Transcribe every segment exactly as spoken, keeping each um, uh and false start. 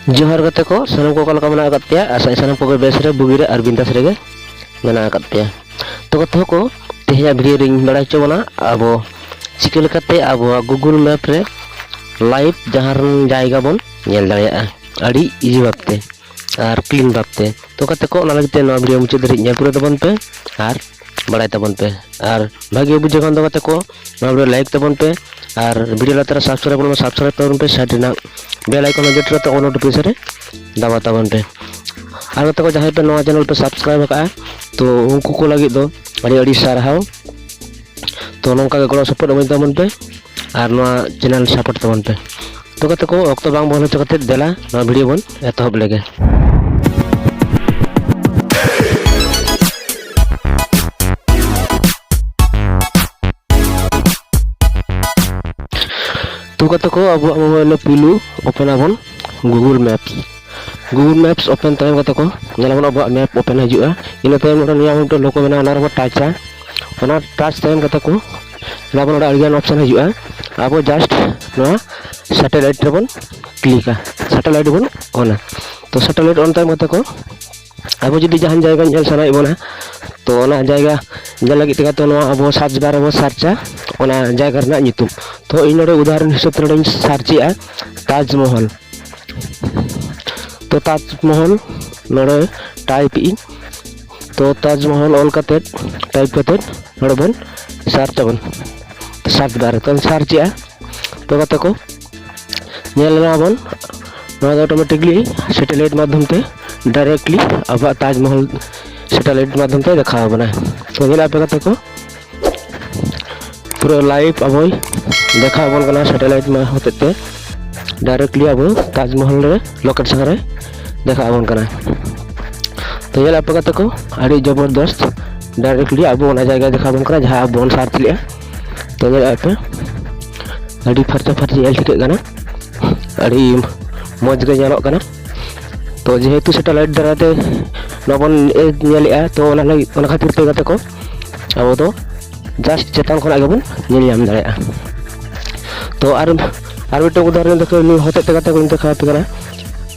ᱡᱚᱦᱟᱨ ᱜᱟᱛᱮ ᱠᱚ, ᱥᱟᱱᱟᱢ ᱠᱚ ᱚᱠᱟ ᱞᱮᱠᱟ ᱢᱮᱱᱟᱜ ᱟᱠᱟᱫ ᱯᱮᱭᱟ? ᱟᱥᱟᱭ ᱥᱟᱱᱟᱢ ᱠᱚᱜᱮ ᱵᱮᱥ ᱨᱮ, ᱵᱩᱜᱤ ᱨᱮ ᱟᱨ ᱵᱤᱱᱫᱟᱥ ᱨᱮᱜᱮ ᱢᱮᱱᱟᱜ ᱟᱠᱟᱫ ᱯᱮᱭᱟ᱾ ᱛᱚ ᱜᱟᱛᱮ ᱠᱚ, ᱛᱮᱦᱮᱧᱟᱜ ᱵᱷᱤᱰᱤᱭᱳ ᱨᱤᱧ ᱵᱟᱲᱟᱭ ᱦᱚᱪᱚ ᱵᱚᱱᱟ ᱟᱵᱚ ᱪᱤᱠᱟᱹ ᱞᱮᱠᱟᱛᱮ ᱟᱵᱚᱣᱟᱜ ᱜᱩᱜᱩᱞ ᱢᱮᱯ ᱨᱮ ᱞᱟᱭᱤᱵᱷ ᱡᱟᱦᱟᱸ ᱡᱟᱭᱜᱟ ᱵᱚᱱ ᱧᱮᱞ ᱫᱟᱲᱮᱭᱟᱜᱼᱟ ᱟᱹᱰᱤ ᱤᱡᱤ ᱵᱷᱟᱵᱛᱮ ᱟᱨ ᱠᱞᱤᱱ ᱵᱷᱟᱵᱛᱮ᱾ ᱛᱚ ᱜᱟᱛᱮ ᱠᱚ, ᱚᱱᱟ ᱞᱟᱹᱜᱤᱫ ᱛᱮ ᱱᱚᱣᱟ ᱵᱷᱤᱰᱤᱭᱳ ᱢᱩᱪᱟᱹᱫ ᱫᱷᱟᱹᱨᱤᱡ ᱧᱮᱞ ᱯᱩᱨᱟᱹᱣ ᱛᱟᱵᱚᱱ ᱯᱮ ᱟᱨ ᱵᱟᱲᱟᱭ ᱛᱟᱵᱚᱱ ᱯᱮ᱾ ᱟᱨ ᱵᱷᱟᱜᱮ ᱵᱩᱡᱷᱟᱹᱣ ᱠᱷᱟᱱ ᱫᱚ ᱜᱟᱛᱮ ᱠᱚ, ᱱᱚᱣᱟ ᱵᱷᱤᱰᱤᱭᱳ ᱞᱟᱭᱤᱠ ᱛᱟᱵᱚᱱ ᱯᱮ ᱟᱨ ᱵᱷᱤᱰᱤᱭᱳ ᱞᱟᱛᱟᱨ ᱨᱮ ᱥᱟᱵᱥᱠᱨᱟᱭᱤᱵ ᱵᱚᱱ ᱥᱟᱵᱥᱠᱨᱟᱭᱤᱵ ᱛᱟᱵᱚᱱ ᱯᱮ, ᱥᱟᱭᱤᱰ ᱨᱮᱱᱟᱜ ᱵᱮᱞ ᱟᱭᱠᱚᱱ ᱡᱚᱴ ᱠᱟᱛᱮ ᱚᱞ ᱱᱳᱴᱤᱯᱷᱤᱠᱮᱥᱚᱱ ᱨᱮ ᱫᱟᱵᱟᱣ ᱛᱟᱵᱚᱱ ᱯᱮ᱾ ᱟᱨ ᱜᱟᱛᱮ ᱠᱚ, ᱡᱟᱦᱟᱸᱭ ᱯᱮ ᱱᱚᱣᱟ ᱪᱮᱱᱮᱞ ᱯᱮ ᱥᱟᱵᱥᱠᱨᱟᱭᱤᱵ ᱟᱠᱟᱫᱼᱟ, ᱛᱚ ᱩᱱᱠᱩ ᱠᱚ ᱞᱟᱹᱜᱤᱫ ᱫᱚ ᱟᱹᱰᱤ ᱟᱹᱰᱤ ᱥᱟᱨᱦᱟᱣ᱾ ᱛᱚ ᱱᱚᱝᱠᱟ ᱜᱮ ᱜᱚᱲᱚ ᱥᱚᱯᱚᱦᱚᱫ ᱮᱢᱟᱹᱧ ᱛᱟᱵᱚᱱ ᱯᱮ ᱟᱨ ᱱᱚᱣᱟ ᱪᱮᱱᱮᱞ ᱥᱟᱯᱳᱨᱴ ᱛᱟᱵᱚᱱ ᱯᱮ᱾ ᱛᱚ ᱜᱟᱛᱮ ᱠᱚ, ᱚᱠᱛᱚ ᱵᱟᱝ ᱵᱚᱦᱚᱱ ᱦᱚᱪᱚ ᱠᱟᱛᱮ ᱫᱮᱞᱟ ᱱᱚᱣᱟ ᱵᱷᱤᱰᱤᱭᱳ ᱵᱚᱱ ᱮᱛᱚᱦᱚᱵ ᱞᱮᱜᱮ᱾ ᱛᱚ ᱜᱟᱛᱮ ᱠᱚ, ᱟᱵᱚᱣᱟᱜ ᱢᱳᱵᱟᱭᱤᱞ ᱨᱮ ᱯᱩᱭᱞᱩ ᱳᱯᱮᱱ ᱟᱵᱚᱱ ᱜᱩᱜᱩᱞ ᱢᱮᱯᱥ᱾ ᱜᱩᱜᱩᱞ ᱢᱮᱯᱥ ᱳᱯᱮᱱ ᱛᱟᱭᱚᱢ ᱜᱟᱛᱮ ᱠᱚ, ᱧᱮᱞ ᱟᱵᱚᱱ ᱟᱵᱚᱣᱟᱜ ᱢᱮᱯ ᱳᱯᱮᱱ ᱦᱤᱡᱩᱜᱼᱟ᱾ ᱤᱱᱟᱹ ᱛᱟᱭᱚᱢ ᱱᱚᱰᱮ ᱱᱤᱭᱟᱹ ᱢᱤᱫᱴᱮᱱ ᱞᱳᱜᱳ ᱢᱮᱱᱟᱜᱼᱟ, ᱚᱱᱟ ᱨᱮᱵᱚᱱ ᱴᱟᱪᱟ᱾ ᱚᱱᱟ ᱴᱟᱪ ᱛᱟᱭᱚᱢ ᱜᱟᱛᱮ ᱠᱚ, ᱧᱮᱞ ᱟᱵᱚᱱ ᱱᱚᱰᱮ ᱟᱹᱰᱤᱜᱟᱱ ᱚᱯᱥᱮᱱ ᱦᱤᱡᱩᱜᱼᱟ᱾ ᱟᱵᱚ ᱡᱟᱥᱴ ᱱᱚᱣᱟ ᱥᱮᱴᱮᱞᱟᱭᱤᱴ ᱨᱮᱵᱚᱱ ᱠᱞᱤᱠᱟ, ᱥᱮᱴᱮᱞᱟᱭᱤᱴ ᱵᱚᱱ ᱚᱱᱟ᱾ ᱛᱚ ᱥᱮᱴᱮᱞᱟᱭᱤᱴ ᱚᱱ ᱛᱟᱭᱚᱢ ᱜᱟᱛᱮ ᱠᱚ, ᱟᱵᱚ ᱡᱩᱫᱤ ᱡᱟᱦᱟᱱ ᱡᱟᱭᱜᱟ ᱧᱮᱞ ᱥᱟᱱᱟᱭᱮᱫ ᱵᱚᱱᱟ, ᱛᱚ ᱚᱱᱟ ᱡᱟᱭᱜᱟ ᱧᱮᱞ ᱞᱟᱹᱜᱤᱫ ᱛᱮ ᱜᱟᱛᱮ ᱱᱚᱣᱟ ᱟᱵᱚ ᱥᱟᱨᱪ ᱵᱟᱨ ᱨᱮᱵᱚ ᱥᱟᱨᱪᱟ ᱚᱱᱟ ᱡᱟᱭᱜᱟ ᱨᱮᱱᱟᱜ ᱧᱩᱛᱩᱢ᱾ ᱛᱚ ᱤᱧ ᱱᱚᱰᱮ ᱩᱫᱟᱦᱚᱨᱚᱱ ᱦᱤᱥᱟᱹᱵ ᱛᱮ ᱱᱚᱰᱮᱧ ᱥᱟᱨᱪ ᱮᱜᱼᱟ ᱛᱟᱡᱽᱢᱚᱦᱚᱞ᱾ ᱛᱚ ᱛᱟᱡᱽᱢᱚᱦᱚᱞ ᱱᱚᱰᱮ ᱴᱟᱭᱤᱯ ᱤᱧ᱾ ᱛᱚ ᱛᱟᱡᱽᱢᱚᱦᱚᱞ ᱚᱞ ᱠᱟᱛᱮᱫ, ᱴᱟᱭᱤᱯ ᱠᱟᱛᱮᱫ ᱱᱚᱰᱮ ᱵᱚᱱ ᱥᱟᱨᱪ ᱟᱵᱚᱱ, ᱥᱟᱨᱪ ᱵᱟᱨ ᱨᱮ᱾ ᱛᱚ ᱥᱟᱨᱪ ᱮᱜᱼᱟ᱾ ᱛᱚ ᱜᱟᱛᱮ ᱠᱚ, ᱧᱮᱞ ᱧᱟᱢ ᱟᱵᱚᱱ, ᱱᱚᱣᱟ ᱫᱚ ᱚᱴᱳᱢᱮᱴᱤᱠᱞᱤ ᱥᱮᱴᱮᱞᱟᱭᱤᱴ ᱢᱟᱫᱽᱫᱷᱚᱢ ᱛᱮ ᱰᱟᱭᱨᱮᱠᱴᱞᱤ ᱟᱵᱚᱣᱟᱜ ᱛᱟᱡᱽᱢᱚᱦᱚᱞ ᱥᱮᱴᱮᱞᱟᱭᱤᱴ ᱢᱟᱫᱽᱫᱷᱚᱢ ᱛᱮ ᱫᱮᱠᱷᱟᱣ ᱟᱵᱚᱱᱟᱭ᱾ ᱛᱚ ᱧᱮᱞ ᱟᱯᱮ ᱜᱟᱛᱮ ᱠᱚ, ᱯᱩᱨᱟᱹ ᱞᱟᱭᱤᱵᱷ ᱟᱵᱚᱭ ᱫᱮᱠᱷᱟᱣ ᱟᱵᱚᱱ ᱠᱟᱱᱟ ᱥᱮᱴᱮᱞᱟᱭᱤᱴ ᱢᱟ ᱦᱚᱛᱮᱡ ᱛᱮ᱾ ᱰᱟᱭᱨᱮᱠᱴᱞᱤ ᱟᱵᱚ ᱛᱟᱡᱽᱢᱚᱦᱚᱞ ᱨᱮ ᱞᱳᱠᱮᱥᱚᱱ ᱨᱮ ᱫᱮᱠᱷᱟᱣ ᱟᱵᱚᱱ ᱠᱟᱱᱟ᱾ ᱛᱚ ᱧᱮᱞ ᱟᱯᱮ ᱜᱟᱛᱮ ᱠᱚ, ᱟᱹᱰᱤ ᱡᱚᱵᱚᱨᱫᱚᱥᱛ ᱰᱟᱭᱨᱮᱠᱴᱞᱤ ᱟᱵᱚ ᱚᱱᱟ ᱡᱟᱭᱜᱟ ᱫᱮᱠᱷᱟᱣ ᱟᱵᱚᱱ ᱠᱟᱱᱟ ᱡᱟᱦᱟᱸ ᱟᱵᱚ ᱵᱚᱱ ᱥᱟᱨᱪ ᱞᱮᱜᱼᱟ᱾ ᱛᱚ ᱧᱮᱞ ᱟᱯᱮ, ᱟᱹᱰᱤ ᱯᱷᱟᱨᱪᱟ ᱯᱷᱟᱹᱨᱪᱤ ᱧᱮᱞ ᱴᱷᱤᱠᱟᱹᱜ ᱠᱟᱱᱟ, ᱟᱹᱰᱤ ᱢᱚᱡᱽ ᱜᱮ ᱧᱮᱞᱚᱜ ᱠᱟᱱᱟ᱾ ᱛᱚ ᱡᱮᱦᱮᱛᱩ ᱥᱮᱴᱮᱞᱟᱭᱤᱴ ᱫᱟᱨᱟᱭ ᱛᱮ ᱱᱚᱣᱟ ᱵᱚᱱ ᱧᱮᱞᱮᱜᱼᱟ, ᱛᱚ ᱚᱱᱟ ᱞᱟᱹᱜᱤᱫ, ᱚᱱᱟ ᱠᱷᱟᱹᱛᱤᱨ ᱛᱮ ᱜᱟᱛᱮ ᱠᱚ, ᱟᱵᱚ ᱫᱚ ᱡᱟᱥᱴ ᱪᱮᱛᱟᱱ ᱠᱷᱚᱱᱟᱜ ᱜᱮᱵᱚᱱ ᱧᱮᱞ ᱧᱟᱢ ᱫᱟᱲᱮᱭᱟᱜᱼᱟ᱾ ᱛᱚ ᱟᱨ, ᱟᱨ ᱢᱤᱫᱴᱟᱝ ᱩᱫᱟᱦᱚᱨᱚᱱ ᱫᱮᱠᱷᱟᱣ, ᱱᱩᱭ ᱦᱚᱛᱮᱡ ᱛᱮ ᱜᱟᱛᱮ ᱠᱚᱧ ᱫᱮᱠᱷᱟᱣ ᱟᱯᱮ ᱠᱟᱱᱟ᱾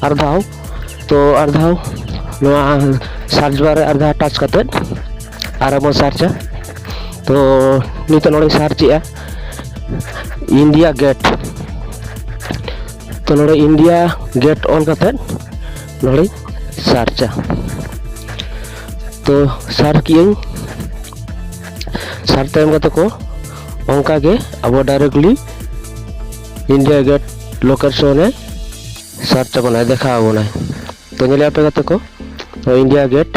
ᱟᱨ ᱫᱷᱟᱣ, ᱛᱚ ᱟᱨ ᱫᱷᱟᱣ ᱱᱚᱣᱟ search bar ᱨᱮ ᱟᱨ ᱫᱷᱟᱣ touch ᱠᱟᱛᱮᱫ ᱟᱨ ᱵᱚᱱ searchᱟ᱾ ᱛᱚ ᱱᱤᱛᱚᱜ ᱱᱚᱰᱮᱧ searchᱮᱜᱼᱟ India Gate᱾ ᱛᱚ ᱱᱚᱰᱮ India Gate ᱚᱞ ᱠᱟᱛᱮᱫ ᱱᱚᱰᱮᱧ searchᱟ᱾ ᱛᱚ search ᱠᱮᱜᱼᱟᱹᱧ, search ᱛᱟᱭᱚᱢ ᱜᱟᱛᱮ ᱠᱚ ᱚᱱᱠᱟ ᱜᱮ ᱟᱵᱚ directly India Gate location ᱮ search ᱟᱵᱚᱱᱟᱭ, ᱫᱮᱠᱷᱟᱣ ᱟᱵᱚᱱᱟᱭ᱾ ᱛᱚ ᱧᱮᱞᱮᱜᱼᱟ ᱯᱮ ᱜᱟᱛᱮ ᱠᱚ, ᱛᱚ India Gate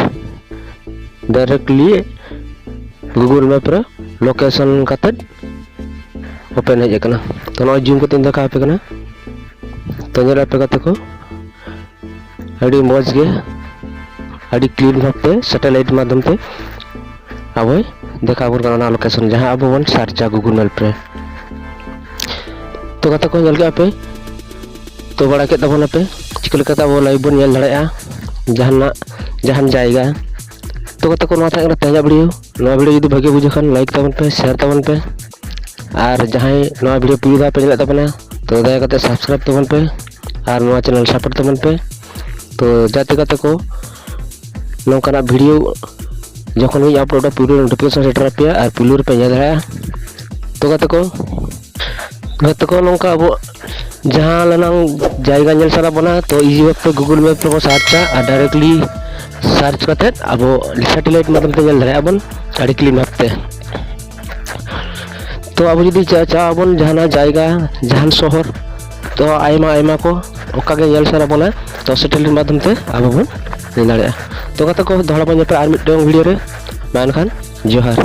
directly Google Map ᱨᱮ location ᱠᱟᱛᱮᱫ open ᱦᱮᱡ ᱟᱠᱟᱱᱟ᱾ ᱛᱚ ᱱᱚᱜᱼᱚᱭ zoom ᱠᱟᱛᱮᱧ ᱫᱮᱠᱷᱟᱣ ᱟᱯᱮ ᱠᱟᱱᱟ᱾ ᱛᱚ ᱧᱮᱞᱮᱜᱼᱟ ᱯᱮ ᱜᱟᱛᱮ ᱠᱚ, ᱟᱹᱰᱤ ᱢᱚᱡᱽ ᱜᱮ, ᱟᱹᱰᱤ clean ᱵᱷᱟᱵᱽᱛᱮ satellite ᱢᱟᱫᱽᱫᱷᱚᱢ ᱛᱮ ᱟᱵᱚᱭ ᱫᱮᱠᱷᱟᱣ ᱟᱵᱚᱱ ᱠᱟᱱᱟ ᱚᱱᱟ location ᱡᱟᱦᱟᱸ ᱟᱵᱚ ᱵᱚᱱ searchᱟ Google Map ᱨᱮ᱾ ᱛᱚ ᱜᱟᱛᱮ ᱠᱚ ᱧᱮᱞ ᱠᱮᱜᱼᱟ ᱯᱮ, ᱛᱚ ᱵᱟᱲᱟᱭ ᱠᱮᱫ ᱛᱟᱵᱚᱱᱟᱯᱮ ᱪᱤᱠᱟᱹ ᱞᱮᱠᱟᱛᱮ ᱟᱵᱚ live ᱵᱚᱱ ᱧᱮᱞ ᱫᱟᱲᱮᱭᱟᱜᱼᱟ ᱡᱟᱦᱟᱱᱟᱜ, ᱡᱟᱦᱟᱱ ᱡᱟᱭᱜᱟ᱾ ᱛᱚ ᱜᱟᱛᱮ ᱠᱚ ᱱᱚᱣᱟ ᱛᱟᱦᱮᱸ ᱠᱟᱱᱟ ᱛᱮᱦᱮᱧᱟᱜ video᱾ ᱱᱚᱣᱟ video ᱡᱩᱫᱤ ᱵᱷᱟᱜᱮ ᱵᱩᱡᱷᱟᱹᱜ ᱠᱷᱟᱱ like ᱛᱟᱵᱚᱱ ᱯᱮ, share ᱛᱟᱵᱚᱱ ᱯᱮ, ᱟᱨ ᱡᱟᱦᱟᱸᱭ ᱱᱚᱣᱟ video ᱯᱩᱭᱞᱩ ᱫᱷᱟᱣ ᱯᱮ ᱧᱮᱞᱮᱫ ᱛᱟᱵᱚᱱᱟ ᱛᱚ ᱫᱟᱭᱟ ᱠᱟᱛᱮ subscribe ᱛᱟᱵᱚᱱ ᱯᱮ ᱟᱨ ᱱᱚᱣᱟ channel support ᱛᱟᱵᱚᱱ ᱯᱮ᱾ ᱛᱚ ᱡᱟᱛᱮ ᱜᱟᱛᱮ ᱠᱚ ᱱᱚᱝᱠᱟᱱᱟᱜ video ᱡᱚᱠᱷᱚᱱ ᱜᱤᱧ uploadᱟ ᱯᱩᱭᱞᱩ notification ᱥᱮᱴᱮᱨ ᱟᱯᱮᱭᱟ ᱟᱨ ᱯᱩᱭᱞᱩ ᱨᱮᱯᱮ ᱧᱮᱞ ᱫᱟᱲᱮᱭᱟᱜᱼᱟ᱾ ᱛᱚ ᱜᱟᱛᱮ ᱠᱚ, ᱜᱟᱛᱮ ᱠᱚ ᱱᱚᱝᱠᱟ ᱟᱵᱚ ᱡᱟᱦᱟᱸ ᱞᱮᱱᱟᱝ ᱡᱟᱭᱜᱟ ᱧᱮᱞ ᱥᱟᱱᱟ ᱵᱚᱱᱟ ᱛᱚ easy ᱵᱷᱟᱵᱛᱮ Google Map ᱨᱮᱵᱚᱱ searchᱟ ᱟᱨ directly search ᱠᱟᱛᱮᱫ ᱟᱵᱚ satellite ᱢᱟᱫᱽᱫᱷᱚᱢ ᱛᱮ ᱧᱮᱞ ᱫᱟᱲᱮᱭᱟᱜᱼᱟ ᱵᱚᱱ ᱟᱹᱰᱤ clean ᱵᱷᱟᱵᱛᱮ᱾ ᱛᱚ ᱟᱵᱚ ᱡᱩᱫᱤ ᱪᱟ-, ᱪᱟᱣ ᱟᱵᱚᱱ ᱡᱟᱦᱟᱱᱟᱜ ᱡᱟᱭᱜᱟ, ᱡᱟᱦᱟᱱ ᱥᱚᱦᱚᱨ, ᱛᱚ ᱟᱭᱢᱟ ᱟᱭᱢᱟ ᱠᱚ ᱚᱱᱠᱟ ᱜᱮ ᱧᱮᱞ ᱥᱟᱱᱟ ᱵᱚᱱᱟ, ᱛᱚ satellite ᱢᱟᱫᱽᱫᱷᱚᱢ ᱛᱮ ᱟᱵᱚ ᱵᱚᱱ ᱧᱮᱞ ᱫᱟᱲᱮᱭᱟᱜᱼᱟ᱾ ᱛᱚ ᱜᱟᱛᱮ ᱠᱚ ᱫᱚᱦᱲᱟ ᱵᱚᱱ ᱧᱟᱯᱟᱢᱟ ᱟᱨ ᱢᱤᱫᱴᱟᱝ video ᱨᱮ, ᱢᱟ ᱮᱱᱠᱷᱟᱱ ᱡᱚᱦᱟᱨ᱾